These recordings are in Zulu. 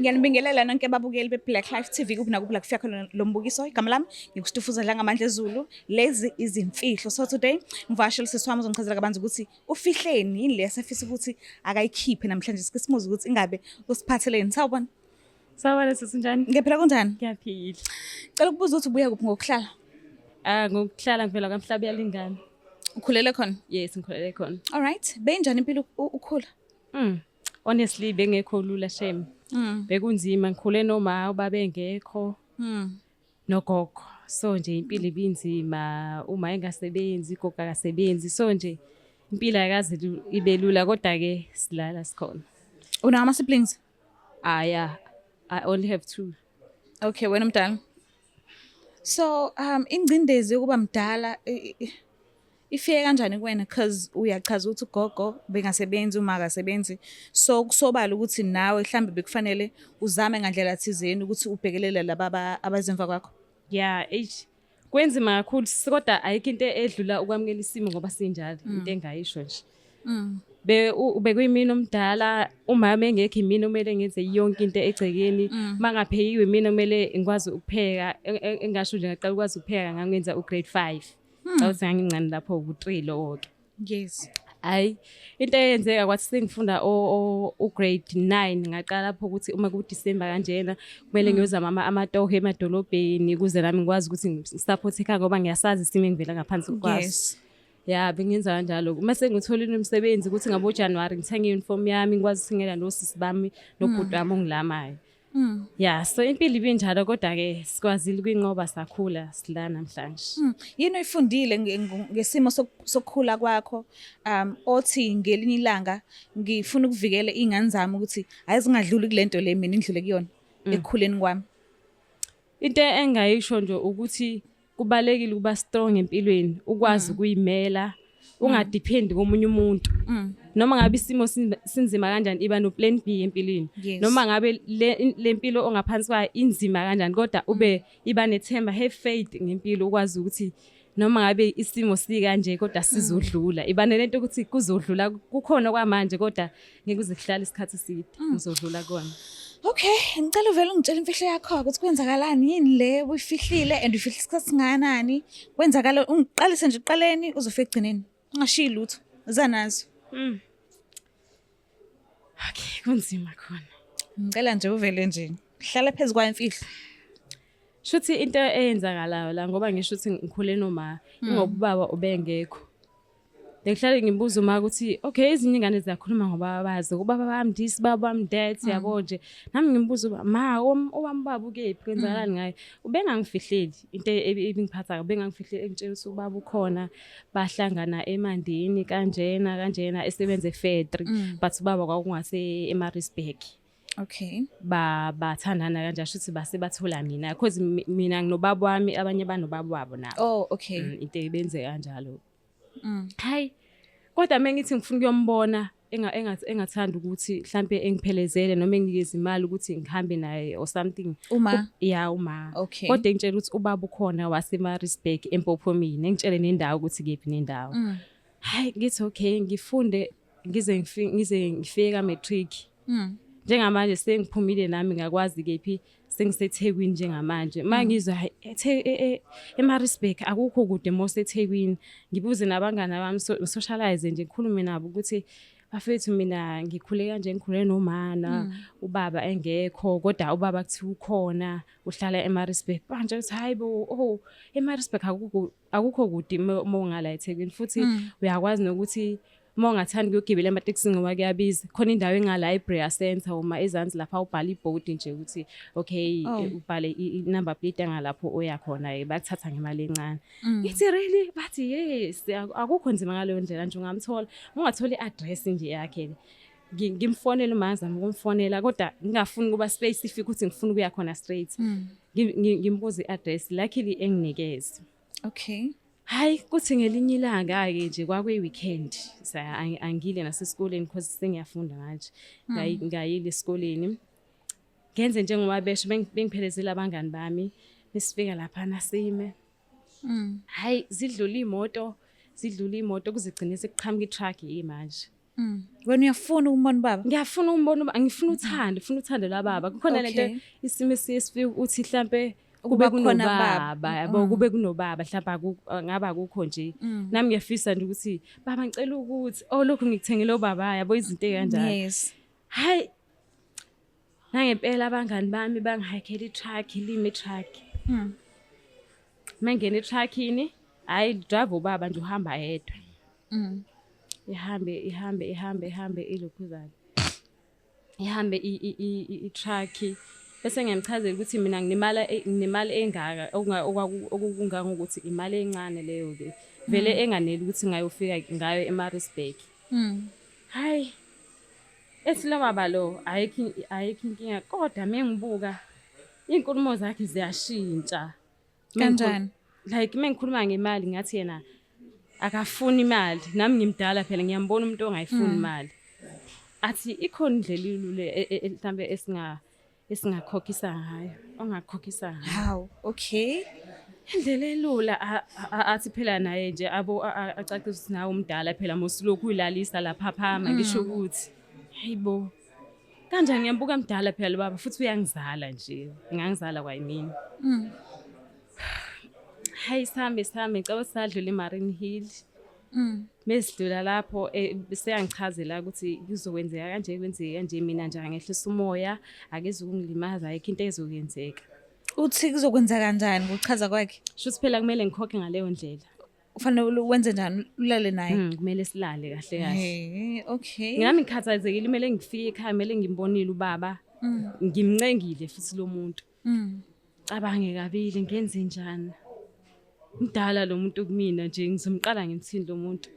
Ngiyanibingelela nonke babukeli be-Black Life TV kuphi nakuphi la kufika khona lo mbukiso. Igama lami ngikuStufuza Dlangamandla Zulu. Lezi izimfihlo. So today ngivakashele usisi wami uzongichazela kabanzi ukuthi ufihleni yini le asefisa ukuthi akayikhiphe namhlanje. Sike simuze ukuthi ingabe usiphatheleni. Sawubona. Sawubona sisi, njani? Ngiyaphila, kunjani? Ngiyaphila. Cela ukubuza ukuthi ubuya kuphi ngokuhlala? Ah, ngokuhlala ngivela kwaMhlaba yalingana. Ukhulele khona? Yes, ngikhulele khona. All right. Beyinjani impilo ukhula? Honestly, bengekho lula, shame. Bekunzima, ngikhule noma ubaba engekho nogogo. So nje impilo ibinzima, uma engasebenzi, ugogo akasebenzi. So nje impilo ayikaze ibe lula, kodwa ke silala sikhona. Unawo ama siblings? Ah yeah, I only have two. Okay, wena umdala. So, ingcindezi yokuba mdala ifike kanjani kuwena? Because uyachaza ukuthi ugogo bengasebenzi, uma akasebenzi. So kusobala ukuthi nawe mhlambe bekufanele uzame ngandlela thizeni ukuthi ubhekelele laba abazemva kwakho. Yeah, eish. Kwenzima kakhulu kodwa ayikho into edlula ukwamukela isimo ngoba sinjalo, into engayisho nje. Bekuyimina omdala, umama engekho, imina okumele ngenze yonke into egcekeni. Mangaphekiwe, imina okumele ngikwazi ukupheka. Engasho nje ngaqala ukwazi ukupheka ngangenza u-grade 5. Cha, ukuthi ngangincane lapho, ku-3 lowo ke. Hayi, into eyenzeka kwathi sengifunda u-grade 9, ngaqala lapho ukuthi uma ku-December kanjena kumele ngiyozama amatoho emadolobheni ukuze nami ngikwazi ukuthi ngi-support ekhaya ngoba ngiyasazi isimo engivela ngaphansi kwaso. Ya, bengenza kanjalo. Uma sengitholile umsebenzi, ukuthi ngabo January ngithenge i-uniform yami, ngikwazi ukuthengela nosisi bami nobhuti wami ongilamayo. Ya, so impilo ibinjalo, kodwa ke sikwazile ukuyinqoba, sakhula, sila namhlanje. Yini oyifundile ngesimo sokukhula kwakho othi ngelinye ilanga ngifuna ukuvikela iy'ngane zami ukuthi ayizingadluli kule nto le mina indlule kuyona ekukhuleni kwami? Into engayisho nje ukuthi kubalekile ukuba strong empilweni, ukwazi ukuyimela, unga-depend komunye umuntu. Noma ngabe isimo sinzima kanjani, iba no plan B empilweni. Noma ngabe le mpilo ongaphansi kwayo inzima kanjani, kodwa ube iba nethemba, have faith ngempilo, ukwazi ukuthi noma ngabe isimo sikanje kodwa sizodlula. Iba nalento ukuthi kuzodlula, kukhona kwamanje kodwa ngeke kuze kuhlale isikhathi eside, kuzodlula kona. Okay, ngicela uvele ungitshele imfihlo yakho ukuthi kwenzakalani, yini le uyifihlile and uyifihle isikhathi singakanani? Kwenzakala, ungiqalise nje ekuqaleni uzofika ekugcineni. Ungashiyi lutho. Zanazo. Okay, kunzima khona. Ngicela nje uvele nje. Hlala phezu kwayo imfihlo. Shuthi into eyenzakalayo la, ngoba ngisho ukuthi ngikhule noma ingoba ubaba ubengekho. Bekuhlale ngimbuza uma ukuthi okay, ezinye ingane ziyakhuluma ngoba bazi ubaba bami this, baba bami that, yabo nje. Nami ngimbuza uba ma owami ubaba ukephi, kwenzakalani ngaye? Ubengangifihleli into ebingiphatha, ubengangifihleli, engitshela ukuthi ubaba ukhona, bahlangana eMandini kanjena kanjena, esebenza e-factory, but ubaba kwakungase eMaritzburg. Ba bathandana kanje, asho ukuthi base bathola mina because mina nginobaba wami, abanye banobaba wabo nabo. Oh, okay. Into ebenze kanjalo. Hayi, kodwa mengithi ngifuna ukuyombona, engathanda ukuthi mhlambe engiphelezele noma enginikeze imali ukuthi ngihambe naye or something. Uma? Ya, uma. Okay. Kodwa engitshela ukuthi ubaba ukhona waseMaritzburg eMpophomeni, engitshele nendawo ukuthi kephi nendawo. Hayi, ngithi okay, ngifunde ngize ngifike ka matric. Njengamanje sengiphumile nami, ngakwazi kephi sengiseThekwini njengamanje. Mangizwa hayi, eMaritzburg akukho kude mos eThekwini. Ngibuze nabangani bami, socialize nje, ngikhulume nabo ukuthi bafethu, mina ngikhule kanje, ngikhule nomana, ubaba engekho, kodwa ubaba kuthiwa ukhona, uhlala eMaritzburg. Manje uthi hayi bo, oh, eMaritzburg akukho kude uma ungala eThekwini, futhi uyakwazi nokuthi uma ungathanda ukuyogibela ematekisini ngoba kuyabiza, khona indawo engala eBrea Center, uma ezansi lapha, ubhala ibhodi nje ukuthi okay, ubhale i-number plate yangalapho oya khona, bakuthatha ngemali encane. Ngithi really? Bathi yes, akukho nzima ngaleyo ndlela nje, ungamthola ungathola i-address nje yakhe. Ngimfonele uma ngizama ukumfonela, kodwa ngingafuni ukuba specific ukuthi ngifuna ukuya khona straight. Ngimbuze i-address, luckily enginikeze. Hayi, kuthi ngelinye ilanga-ke nje, kwakuyi-weekend, angile nasesikoleni because sengiyafunda manje. Ngayile esikoleni, ngenze njengoba besho, bengiphelezela abangani bami. Besifika laphana sime, hayi, zidlula iy'moto, zidlula iy'moto, kuze gcine sekuqhamuka i-truck manje. Wena uyafuna ukumbona ubaba? Ngiyafuna ukumbona ubaba, ngifuna uthando, ngifuna uthando lwababa. Kukhona lento isimo esiye sifike uthi mhlambe kube Ukuba khona kubaba. Kunobaba, yabo, kube kunobaba mhlawumbe ngaba akukho nje. Nami ngiyafisa nje ukuthi baba ngicela ukuthi oh lokhu ngikuthengele ubaba, yabo, izinto ey'kanjalo. Hayi, nangempela abangani bami bangihayikhela i-truck, limi i-truck. Mangena e-truckini, hhayi, drive ubaba nje uhamba yedwa. Ihambe ihambe ihambe ihambe ilokhuzana. Ihambe i-truck bese ngiyamchazela ukuthi mina nginemali engaka okungangokuthi imali encane leyo ke vele enganeli ukuthi ngayofika ngayo eMaritzburg. Hayi, ethi lo baba lo ayikho inkinga, kodwa mengibuka iy'nkulumo zakhe ziyashintsha. Kanjani? Like mengikhuluma ngemali ngathi yena akafuni imali, nami ngimdala phela, ngiyambona umuntu ongayifuni imali. Athi ikhona indlela ilula mhlambe esingakhokhisa ngayo, ongakhokhisa ngayo. How? Okay. Indlela elula athi phela naye nje abo acacisa ukuthi nawe umdala phela musulokhu uyilalisa lapha phama, ngisho ukuthi hayibo kanjani, ngiyambuka mdala phela lo baba futhi uyangizala nje, ngangizala kwayimina. Hayi, sihambe sihambe, ngicabanga ukuthi sadlula eMariannhill. Mesidlula lapho seyangichazela ukuthi kuzokwenzeka kanje, kwenzeke kanje, mina nje angehlisa umoya, akezukungilimaza, ayikho into ezokwenzeka. Uthi kuzokwenza kanjani ngokuchaza kwakhe? Shuthi phela kumele ngikhokhe ngaleyo ndlela. Ufanele wenze njani, ulale naye? Kumele silale kahle kahle. Hey, okay. Nami ngikhathazekile, kumele ngifike ekhaya, kumele ngimbonile ubaba. Ngimncengile futhi lo muntu. Cabange kabili, ngenze njani? Mdala lo muntu kumina nje, ngizomqala ngimthini lo muntu?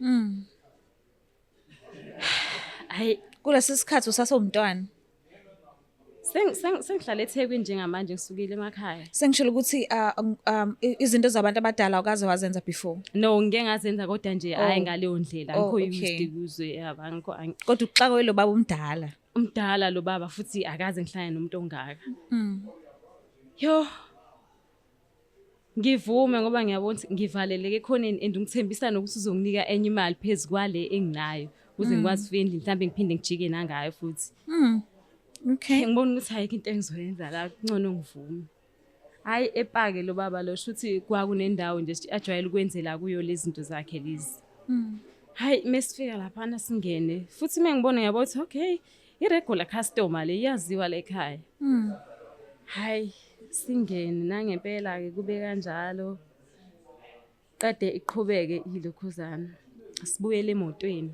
Hayi. Kulesi sikhathi usasewumntwana. Sengihlala eThekwini njengamanje, ngisukile emakhaya. Sengishilo ukuthi izinto zabantu abadala awukaze wazenza before. No, ngike ngazenza kodwa nje hayi ngaleyo ndlela, angikho used kuzo, yabo, angikho Kodwa uxakwe lo baba umdala. Umdala lo baba futhi akaze ngihlangane nomuntu ongaka. Yo. Ngivume ngoba ngiyabona ukuthi ngivaleleke ekhoneni and ngithembisa nokuthi uzonginika enye imali phezu kwale enginayo ukuze ngikwazi ukufika endlini, mhlawumbe ngiphinde ngijike nangayo futhi. Ngibona ukuthi ayikho into engizoyenza la, kungcono ngivume. Hayi, epake lo baba lo, shuthi kwakunendawo nje ajwayele ukwenzela kuyo lezi zinto zakhe lezi. Hayi, mesifika laphana singene futhi mengibona ngiyabona ukuthi okay, i-regular customer le, iyaziwa la ekhaya. Hayi, singene nangempela ke kube kanjalo. Qede iqhubeke ilokhuzana. Sibuyele emotweni.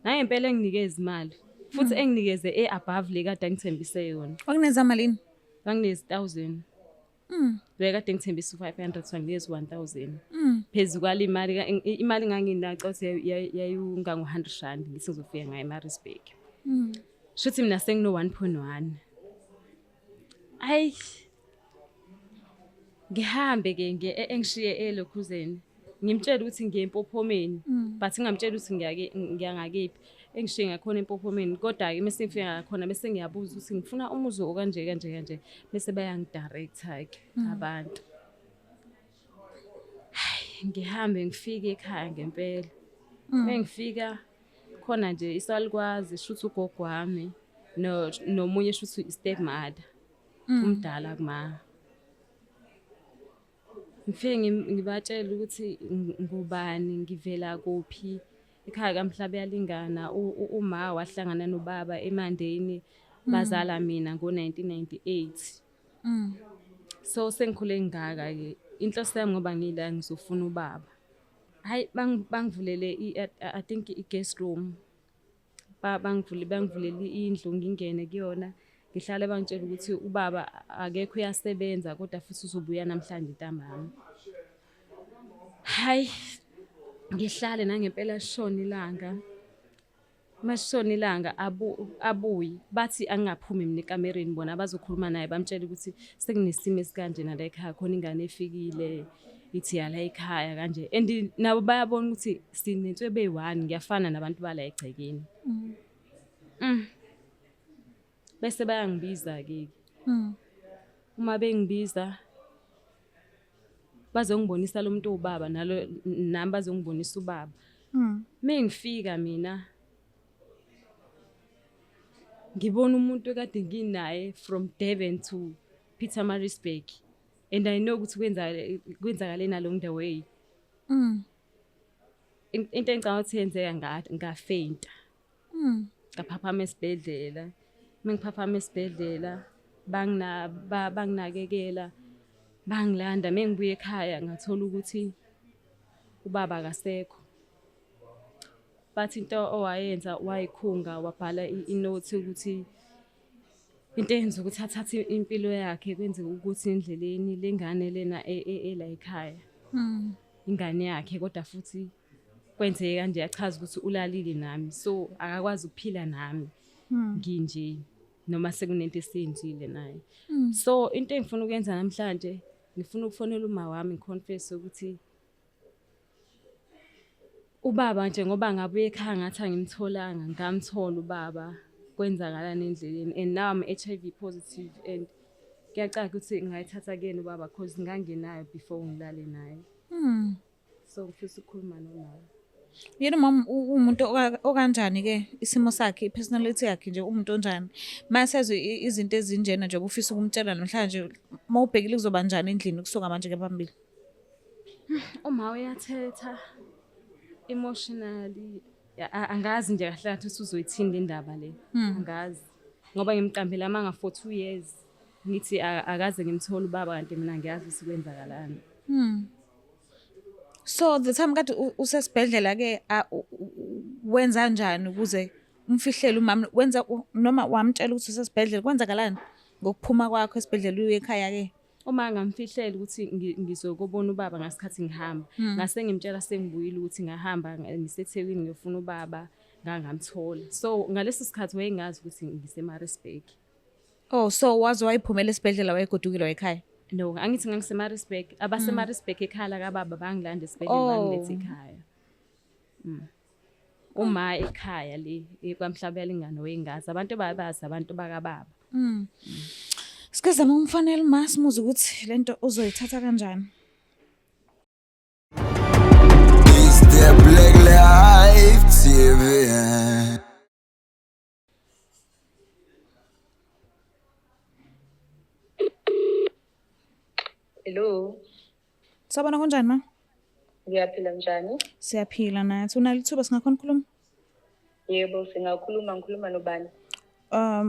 Nangempela enginikeza imali. Futhi enginikeze e-above le kade angithembise yona. Wakuneza malini? Banginikeza 1000. Bekade ngithembisa u500, wanginikeza u1000. Phezu kwale imali imali nganginayo ukuthi yayingango 100 rand, ngithi ngizofika ngayo eMaritzburg. Shuthi mina sengino 1.1. Hayi, ngihambe ke engishiye elokhuzeni. Ngimtshela ukuthi ngiye eMpophomeni, but ngingamtshela ukuthi ngiyake ngiyangakephi. Engishiye ngakhona eMpophomeni, kodwa ke mase ngifika ngakhona bese ngiyabuza ukuthi ngifuna umuzi okanje kanje kanje, bese bayangidirecta ke abantu. Hayi, ngihambe ngifike ekhaya ngempela. Mengifika khona nje isalukazi, shuthi ugogo wami no nomunye shuthi step mother. Umdala kuma. Ngifike ngibatshela ukuthi ngubani, ngivela kuphi, ekhaya kaMhlaba yalingana, uma wahlangana nobaba eMandeni, bazala mina ngo-1998. So sengikhule ngaka ke, inhloso yami ngoba ngila ngizofuna ubaba. Hayi, bangivulele I think i-guest room. Bangivulele indlu ngingene kuyona. Ngihlale, bangitshela ukuthi ubaba akekho, uyasebenza kodwa futhi uzobuya namhlanje ntambama. Hayi, ngihlale nangempela shona ilanga. Mashona ilanga abuye bathi angingaphumi mina ekamereni, bona bazokhuluma naye, bamtshela ukuthi sekunesimo esikanje nala ekhaya, khona ingane efikile ithi yala ekhaya kanje, and nabo bayabona ukuthi sinenswebe eyi-one, ngiyafana nabantu bala egcekeni. Bese bayangibiza-ke. Uma bengibiza bazongibonisa lo muntu ubaba, nalo nami bazongibonisa ubaba. Mengifika mina Ngibona umuntu ekade nginaye from Durban to Pietermaritzburg and I know ukuthi kwenzakaleni along the way. Into engicabanga ukuthi yenzeka, ngafainta. Ngaphaphama esibhedlela. Mengiphaphama esibhedlela, banginakekela, bangilanda. Mengibuya ekhaya, ngathola ukuthi ubaba akasekho. Bathi into owayenza, wayikhunga, wabhala inothi ukuthi into eyenza ukuthi athathe impilo yakhe, kwenzeka ukuthi endleleni lengane lena ela ekhaya, ingane yakhe, kodwa futhi kwenzeke kanje, yachaza ukuthi ulalile nami, so akakwazi ukuphila nami nginje noma sekunento esiyenzile naye. So into engifuna ukuyenza namhlanje, ngifuna ukufonela uma wami, ngiconfess ukuthi ubaba nje, ngoba ngabuye ekhaya ngathi angimtholanga, ngamthola ubaba, kwenzakalani endleleni, and now I'm HIV positive and kuyacaca ukuthi ngayithatha kuyena ubaba, cause ngangenayo before ngilale naye. So ngifisa ukukhuluma nomama. Yena umama uwumuntu okanjani ke, isimo sakhe, i-personality yakhe nje, umuntu onjani? Masezwe izinto ezinjena nje, ufisa ukumtshela namhlanje, mawubhekile kuzoba njani endlini kusuka manje ke phambili? Uma uyathetha emotionally, angazi nje kahle kahle ukuthi uzoyithini le ndaba le. Angazi, ngoba ngimqambela amanga for 2 years, ngithi akaze ngimthole ubaba, kanti mina ngiyazi ukuthi kwenzakalani. So the time kade usesibhedlela ke, wenza njani ukuze umfihlele umama? Wenza noma wamtshela ukuthi usesibhedlela? Kwenzakalani ngokuphuma kwakho esibhedlela uye ekhaya ke? Uma ngamfihlela ukuthi ngizokubona ubaba ngasikhathi ngihamba, ngase ngimtshela sengibuyile ukuthi ngahamba, ngiseThekwini, ngiyofuna ubaba, ngangamthola. So ngaleso sikhathi wayengazi ukuthi ngiseMaritzburg. Oh, so waze wayiphumela esibhedlela, wayegodukile wayekhaya? No, angithi ngangiseMaritzburg. AbaseMaritzburg ekhaya lakababa bangilanda esibhedlela, bangiletha ekhaya. Uma ekhaya le kwaMhlaba yalingana wayengazi, abantu bayabazi abantu bakababa. Sike zama umfanele ma, simuze ukuthi lento uzoyithatha kanjani. It's the Black Life TV. Hello. Sabona, kunjani ma? Ngiyaphila, njani? Siyaphila nathi. Unalo ithuba, singakhona ukukhuluma? Yebo, singakhuluma. Ngikhuluma nobani?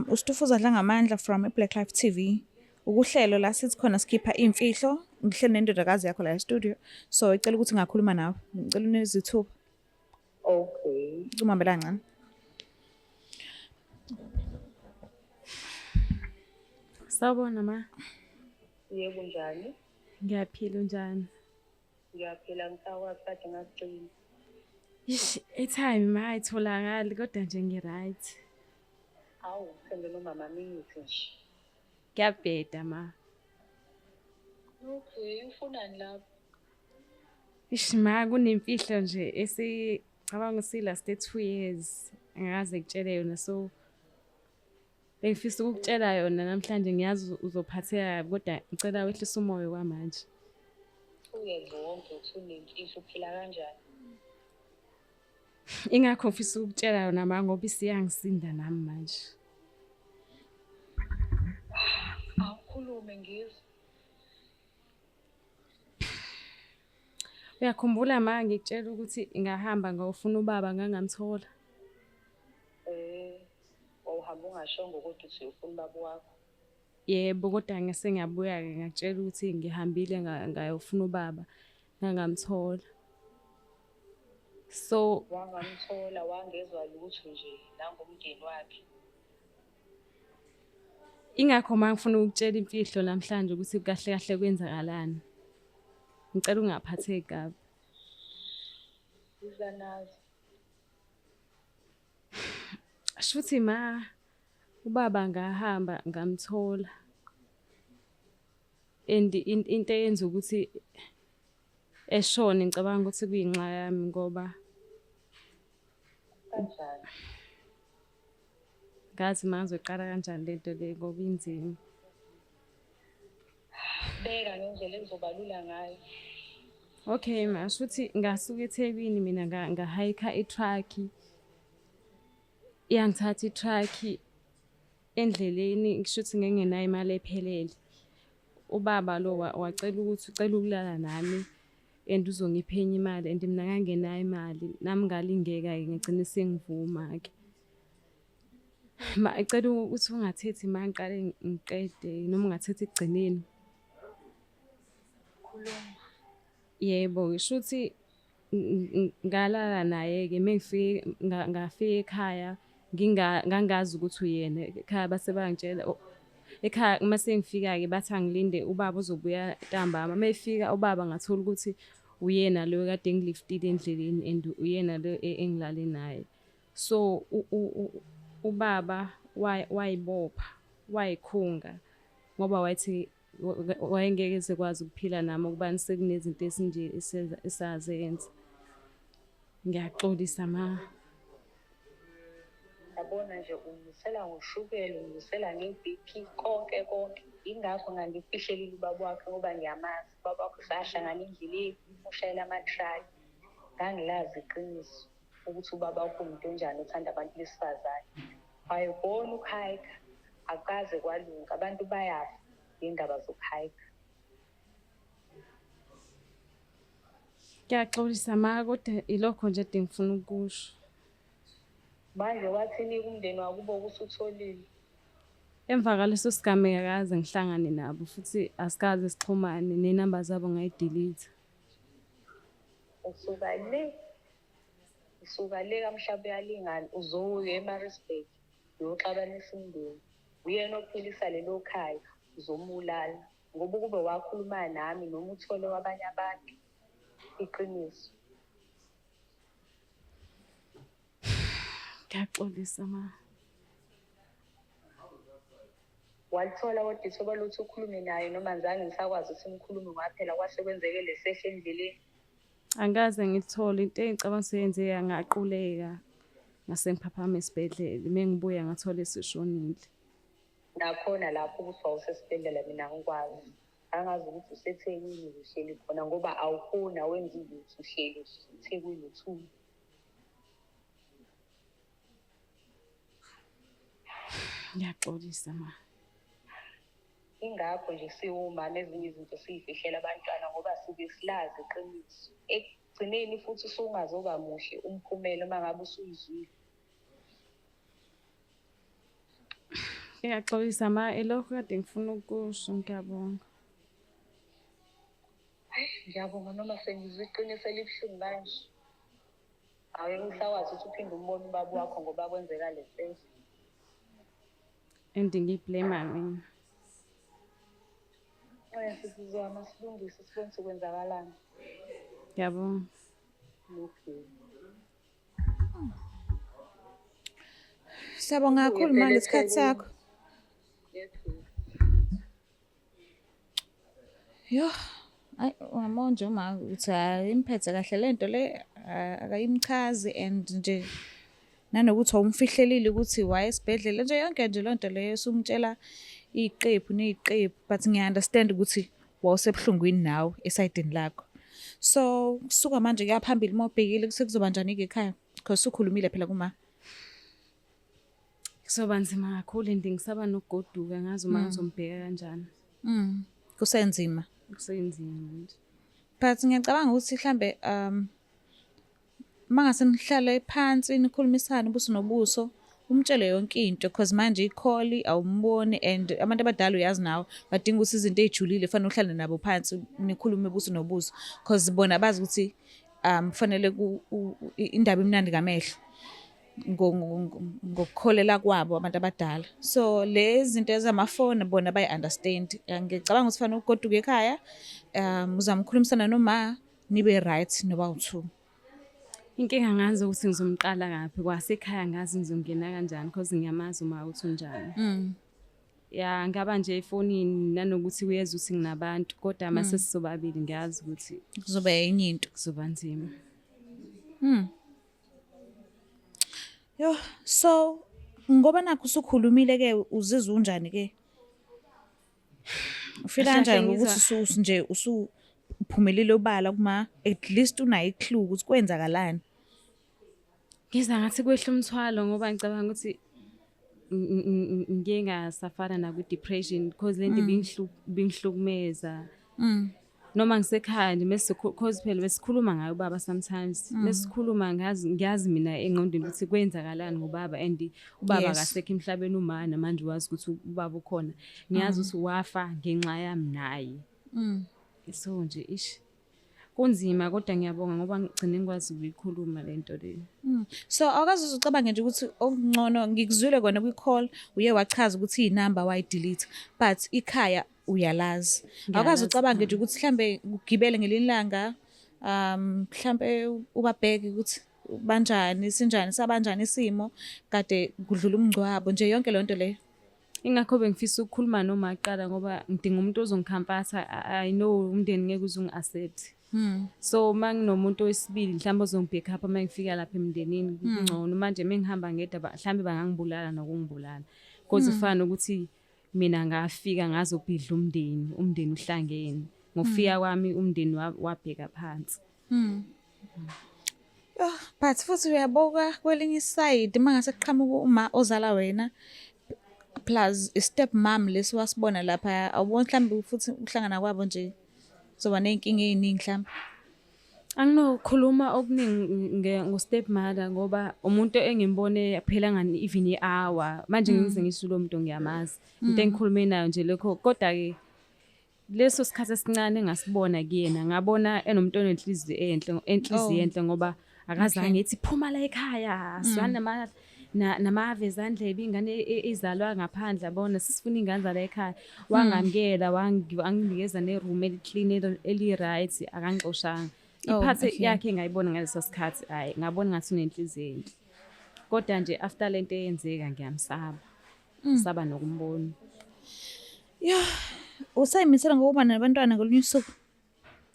Usitufuza Dlangamandla from iBlack Life TV. Ukuhlelo la sithi khona sikhipha imfihlo, ngihleli nendodakazi yakho la e-studio. So icela ukuthi ngakhuluma nawe. Ngicela unezithuba. Okay. Umhambela kancane. Sawubona ma. Yebo, njani? Ngiyaphila, unjani? Ngiyaphila, ngisakwazi kade ngakucina. Ish, airtime ma ayitholakali, kodwa nje ngi-right. Awu, sendela umama mingithi nje. Kuyabheda ma. Okay, ufunani lapho? Ish ma, kunemfihlo nje esicabanga ukuthi last 2 years angakaze ngitshele yona, so bengifisa ukukutshela yona namhlanje. Ngiyazi uzophatheka kabi, kodwa ngicela wehlise umoya kwamanje. 2 years wonke uthi unemfihlo, uphila kanjani? Ingakho ngifisa ukukutshela yona ma, ngoba isiyangisinda nami manje. Awukhulume ngizwe. Uyakhumbula ma ngikutshela ukuthi ngahamba ngayofuna ubaba, ngangamthola? Eh, wawuhamba ungashongo kodwa uthi ufuna ubaba wakho. Yebo, kodwa ngase ngiyabuya-ke, ngakutshela ukuthi ngihambile ngayofuna ubaba, ngangamthola. So Wangamthola, wangezwa lutho nje nangomndeni wakhe. Ingakho ma ngifuna ukukutshela imfihlo namhlanje ukuthi kahle kahle kwenzakalani. Ngicela ungaphatheki kabi. Iza nazo. Shuthi ma, ubaba ngahamba ngamthola. And into eyenza ukuthi eshone, ngicabanga ukuthi kuyinxa yami ngoba Kanjani? Ngazi ma ngizoqala kanjani lento le ngoba inzima. Beka ngendlela ekuzoba lula ngayo. Okay ma, shuthi ngasuka eThekwini mina, ngahayikha i-truck. Iyangithatha i-truck. Endleleni kushuthi ngingenayo imali ephelele. Ubaba lo wacela ukuthi ucela ukulala nami and uzongipha enye imali and mina ngangenayo imali. Nami ngalingeka-ke ngagcine sengivuma-ke. Ma ngicela ukuthi ungathethi ma ngiqale ngiqede noma ungathethi ekugcineni. Khuluma. Yebo, shuthi ngalala naye-ke mengifike ngafika ekhaya ngangazi ukuthi uyena ekhaya base bangitshela ekhaya uma sengifika-ke bathi angilinde ubaba uzobuya ntambama. Uma efika ubaba ngathola ukuthi uyena lo kade engiliftile endleleni and uyena lo engilale naye. So ubaba wayibopha wayikhunga ngoba wayethi wayengeke ezekwazi ukuphila nami ukubani sekunezinto esinje esazenza. Ngiyaxolisa ma. Yabona nje ungisela ngoshukela, ungisela nge-BP konke konke. Yingakho ngangikufihlelile ubaba wakhe ngoba ngiyamazi. Ubaba wakho sahlangana endleleni ushayela ama-truck. Ngangilazi iqiniso ukuthi ubaba wakho umuntu onjani othanda abantu besifazane. Wayebona ukuhayikha akukaze kwalunga abantu bayafa ngendaba zokuhayikha. Ngiyaxolisa ma kodwa ilokho nje ade ngifuna ukusho. Manje wathini kumndeni wakubo ukuthi utholile? Emva kwaleso sigameko akaze ngihlangane nabo futhi asikaze sixhumane nenamba zabo ngayidelete. Usuka le usuka le kaMhlabuyalingana uzoya eMaritzburg uyoxabanisa umndeni. Uyena ophilisa lelo khaya uzomulala ngoba ukube wakhuluma nami noma uthole kwabanye abantu iqiniso. Ngiyaxolisa ma. Walithola kodwa ithuba lokuthi ukhulume naye noma ngizange ngisakwazi ukuthi ngikhulume ngoba phela kwase kwenzeke lesehlo endleleni. Angikaze ngilithole into engicabanga ukuthi yenzeka ngaquleka ngase ngiphaphama esibhedlela uma ngibuya ngathola eseshonile. Nakhona lapho ukuthi wawusesibhedlela mina angikwazi. Angazi ukuthi useThekwini uhleli khona ngoba awukhoni awenzi lutho uhleli useThekwini uthule. Ngiyaxolisa ma. Ingakho nje siwumama ezinye izinto siyifihlela abantwana ngoba suke silazi iqiniso. Ekugcineni futhi usungazoba muhle umphumela uma ngabe usuyizwile. Ngiyaxolisa ma, ilokhu kade ngifuna ukusho, ngiyabonga. Hayi, ngiyabonga noma sengizwe iqiniso elibuhlungu kanje. Aweke usakwazi ukuthi uphinde umbone ubaba wakho ngoba kwenzeka le senzo. And ngiyiblame mina. Oya sisizwana silungise sibone ukuthi kwenzakalani. Ngiyabonga. Okay. Siyabonga kakhulu ma ngesikhathi sakho. Yoh, ayi ungamonje uma uthi hhayi imphethe kahle le nto le akayimchazi and nje nanokuthi wawumfihlelile ukuthi waye esibhedlela nje yonke nje loo nto leyo usumtshela iy'qephu ney'qephu but ngiya-understand ukuthi wawusebuhlungwini nawe esayidini lakho. So kusuka manje kuya phambili uma ubhekile sekuzoba njani-ke ekhaya because usukhulumile phela kuma. Kuzoba nzima kakhulu and ngisaba nokugoduka ngazi uma ngizombheka kanjani. Kusenzima. Kusenzima nje. But ngiyacabanga ukuthi mhlambe mangase nihlale phansi nikhulumisane ubuso nobuso umtshele yonke into because manje ikholi awumboni and abantu abadala uyazi nawe badinga ukuthi izinto ey'julile kufanele uhlale nabo phansi nikhulume ubuso nobuso because bona bazi ukuthi kufanele indaba imnandi ngamehlo ngokukholela kwabo abantu abadala. So lezi zinto ezamafoni bona bayi-understand. Ngicabanga ukuthi fanele ugoduke ekhaya uzame ukukhulumisana noma nibe right noba u-two. Inkinga ngazi ukuthi ngizomqala ngaphi kwasekhaya ngazi ngizongena kanjani because ngiyamazi uma ukuthi unjani. Ya ngaba nje efonini nanokuthi uyeza ukuthi nginabantu kodwa mase sisobabili ngiyazi ukuthi kuzoba enye into. Kuzoba nzima. Yo, so ngoba nakho usukhulumile ke uzizwa unjani ke? Ufila kanjani ngokuthi nje usuphumelile obala kuma at least unayo iclue ukuthi kwenzakalani? Ngizwa ngathi kwehla umthwalo ngoba ngicabanga ukuthi Ngike ngasafana nakwi-depression because lento ibingihlukumeza. Noma ngisekhaya nje mese, cause phela besikhuluma ngayo ubaba sometimes. Mesikhuluma ngazi, ngiyazi mina engqondweni ukuthi kwenzakalani ngobaba and ubaba akasekho emhlabeni, uma namanje wazi ukuthi ubaba ukhona. Ngiyazi ukuthi wafa ngenxa yami naye. So nje ish, kunzima, kodwa ngiyabonga ngoba ngigcine ngikwazi ukuyikhuluma lento le. So awukaze ucabange nje ukuthi okungcono, ngikuzwile kona kwi-call uye wachaza ukuthi iy'namba wayi-delete, but ikhaya uyalazi. Awukaze Ngiyalazi. ucabange nje ukuthi mhlambe ugibele ngelinye ilanga, mhlambe ubabheke ukuthi banjani, sinjani, sabanjani isimo kade kudlula umngcwabo nje, yonke leyo nto leyo? Ingakho bengifisa ukukhuluma noma kuqala ngoba ngidinga umuntu ozongi-comforta. I know umndeni ngeke uze ungi-accept. So uma nginomuntu wesibili mhlawumbe ozongi-back up uma ngifika lapha emndenini, kungcono. Manje mengihamba ngedwa, mhlawumbe bangangibulala nokungibulala. Because kufana nokuthi mina ngafika ngazobhidla umndeni, umndeni uhlangene. Ngokufika kwami umndeni wabheka phansi. Oh, but futhi uyabuka kwelinye i-side, uma ngase kuqhamuka uma ozala wena plus i-step mom lesi wasibona lapha, awuboni mhlawumbe futhi ukuhlangana kwabo nje kuzoba ney'nkinga ey'ningi mhlawumbe? Anginokukhuluma okuningi ngo-step mother ngoba umuntu engimbone phela ngani even i-hour. Manje ngize ngisho lo muntu ngiyamazi. Into engikhulume nayo nje lokho, kodwa-ke leso sikhathi esincane engasibona kuyena, ngabona enomuntu onenhliziyo enhle, enhliziyo enhle, ngoba akazange ethi phuma la ekhaya, sizwana namave ezandlebe, ingane izalwa ngaphandle, yabona, sisifuna ingane zala ekhaya. Wangamukela, wanginikeza ne-room eli-clean, eli-right, akangixoshanga. I-part yakhe engayibona ngaleso sikhathi, hhayi, ngabona ngathi unenhliziyo enhle. Kodwa nje after lento eyenzeka ngiyamsaba. Saba nokumbona. Ya, usayimisela ngokuba nabantwana ngolunye usuku?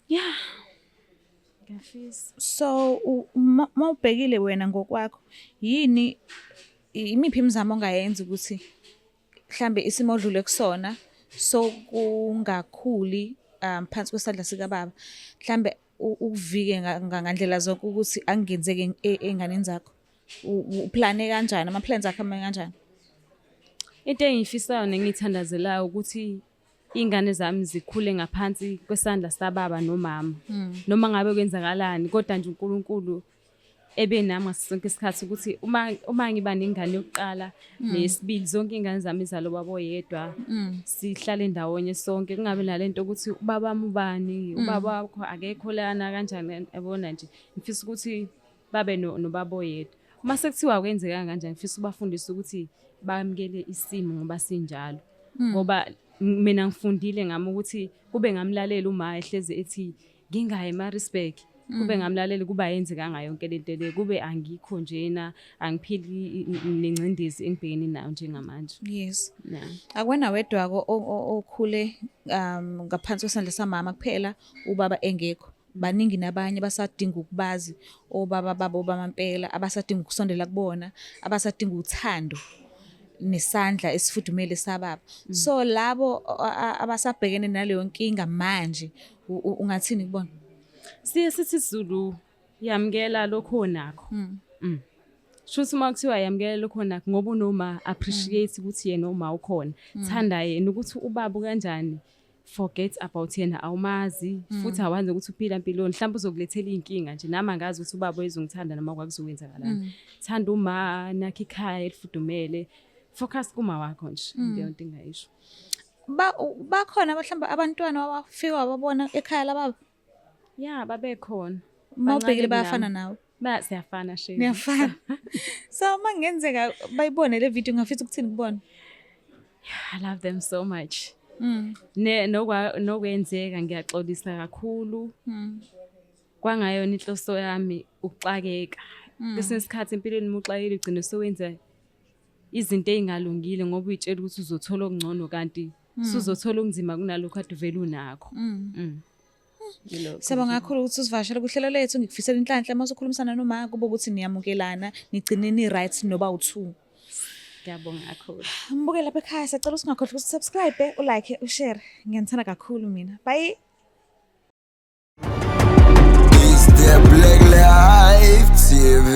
Yeah. Ngiyafisa. So uma ubhekile wena ngokwakho, yini, imiphi imizamo ongayenza ukuthi mhlambe isimo odlule kusona sokungakhuli phansi kwesandla sikababa, mhlambe ukuvike ngandlela zonke ukuthi angenzeki ey'nganeni zakho? Uplane kanjani, ama-plans akho ame kanjani? Into engiyifisayo nengiyithandazelayo ukuthi iy'ngane zami zikhule ngaphansi kwesandla sababa nomama. Noma ngabe kwenzakalani, kodwa nje uNkulunkulu ebe nami ngaso sonke isikhathi, ukuthi uma ngiba nengane yokuqala neyesibili, zonke iy'ngane zami zalo baba oyedwa, sihlale ndawonye sonke, kungabi nalento ukuthi ubaba wami ubani, ubaba wakho akekho lana kanjani, yabona nje. Ngifisa ukuthi babe nobaba oyedwa. Uma sekuthiwa akwenzekanga kanjani, ngifisa ubafundise ukuthi bamukele isimo ngoba sinjalo. Ngoba mina ngifundile ngami ukuthi kube ngamlalela uma ehlezi ethi ngingayi eMaritzburg, kube ngamlalela, kuba ayenzekanga yonke lento le, kube angikho njena, angiphili nengcindezi engibhekene nayo njengamanje. Yeah. Akuwena wedwa-ko okhule ngaphansi kwesandla samama kuphela, ubaba engekho. Baningi nabanye abasadinga ukubazi obaba babo bamampela, abasadinga ukusondela kubona, abasadinga uthando nesandla esifudumele sababa. So labo abasabhekene naleyo nkinga manje, ungathini kubona? Siye sithi isiZulu, yamukela lokho onakho. Shuthi uma kuthiwa yamukela lokho onakho, ngoba unoma, appreciate ukuthi yena uma ukhona. Thanda yena, ukuthi ubaba kanjani, forget about yena, awumazi futhi awazi ukuthi uphila impiloni, mhlawumbe uzokulethela iy'nkinga nje. Nami angazi ukuthi ubaba wezongithanda noma kwakuzokwenzakalani. Thanda uma, nakho ikhaya elifudumele, focus kuma wakho nje, leyo nto engingayisho. Bakhona mhlawumbe abantwana wabafika wababona ekhaya lababa? Ya, babekhona. Uma ubhekile Bancane bayafana kunami. nawe? Ba siyafana shame. Niyafana. So uma kungenzeka bayibone le video, ungafisa ukuthini kubona? I love them so much. Ne nokwa nokwenzeka ngiyaxolisa kakhulu. Kwangayona inhloso yami ukuxakeka. Kwesinye isikhathi empilweni uma uxakekile ugcine sewenza izinto ey'ngalungile ngoba uy'tshela ukuthi uzothola okungcono, kanti suzothola okunzima kunalokhu kade uvele unakho. Yilokho Siyabonga nje. Kakhulu ukuthi usivakashele kuhlelo lethu. Ngikufisela inhlanhla uma usukhulumisana noma kube ukuthi niyamukelana, nigcine ni-right noba u-two. Ngiyabonga kakhulu. Mbukeli lapha ekhaya, siyacela ukuthi ungakhohlwa ukuthi subscribe, u-like, u-share. Ngiyanithanda kakhulu mina. Bye. It's the Black Life TV.